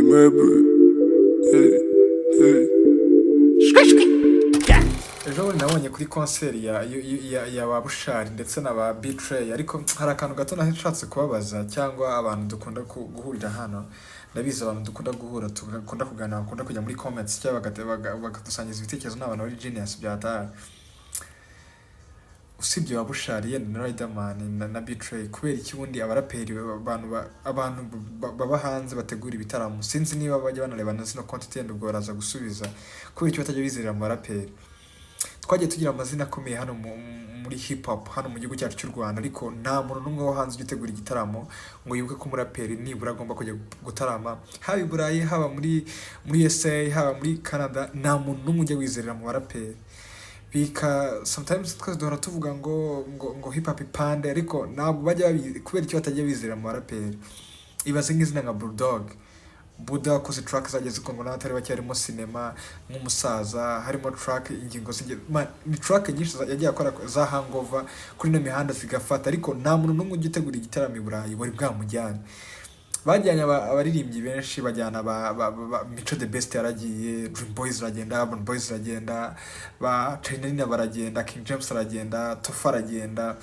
Aimable. Hey, hey. Ejo bundi nabonye kuri concert ya ba Bushali ndetse na ba B-Threy, ariko hari akantu gato nashatse kubabaza cyangwa abantu dukunda guhurira hano. Ndabizi, abantu dukunda guhura, dukunda kuganira, bakunda kujya muri comments cyangwa bakadusangiza ibitekerezo, ni abantu bari genius byatari. Usibye ba Bushali yenda na Riderman na B-Threy, kubera iki ubundi abaraperi, abantu baba hanze bategura ibitaramo, sinzi niba bajya banareba na zino content yenda, ubwo baraza gusubiza, kubera iki batajya bizerera mu baraperi? Twagiye tugira amazina akomeye hano muri hip hop hano mu gihugu cyacu cy'u Rwanda, ariko nta muntu n'umwe wo hanze ujya utegura igitaramo ngo yibuke ko umuraperi nibura agomba kujya gutarama, haba i Burayi, haba muri USA, haba muri Canada. Nta muntu n'umwe ujya wizerera mu baraperi. Bika sometimes twese duhora tuvuga ngo hip hop ipande, ariko ntabwo bajya babi. Kubera icyo batajya bizera mu baraperi? Ibaze nk'izina nka Bulldog Buda wakoze track zagiye zikundwa n'abatari bake, harimo Cinema nk'umusaza, harimo track Ingingo Man, ni track nyinshi yagiye akora za hangover kuri ino mihanda zigafata, ariko nta muntu n'umwe ujya utegura igitaramo i Burayi wari bwamujyane. Bajyanye abaririmbyi benshi, bajyana ba Mico the Best yaragiye, Dream Boys iragenda, Urban Boys iragenda, ba Charly Nina baragenda, King James aragenda, Tofa aragenda,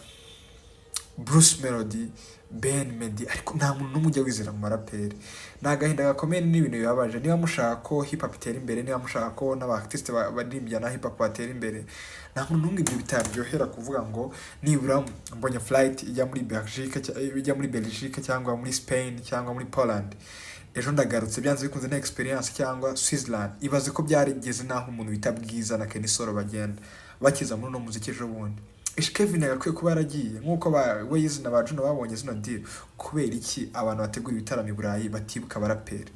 Bruce Melody, Ben, Meddy, ariko nta muntu n'umwe ujya wizera mu baraperi. Ni agahinda gakomeye n'ibintu bibabaje. Niba mushaka ko hip hop itera imbere, niba mushaka ko n'aba artiste baririmbya na hip hop batera imbere, nta muntu n'umwe ibyo bitaryohera kuvuga ngo nibura mbonye flight ijya muri Belgique, ijya muri Belgique cyangwa muri Spain cyangwa muri Poland, ejo ndagarutse, byanze bikunze na experience, cyangwa Switzerland. Ibaze ko byarigeze naho umuntu bita Bwiza na Kenny Solo bagenda bakiza muri uno muziki ejo bundi. Ish Kevin agakwiye kuba yaragiye nk'uko ba Waze na ba Juno babonye zino deal. Kubera iki abantu bategura ibitaramo i Burayi batibuka abaraperi?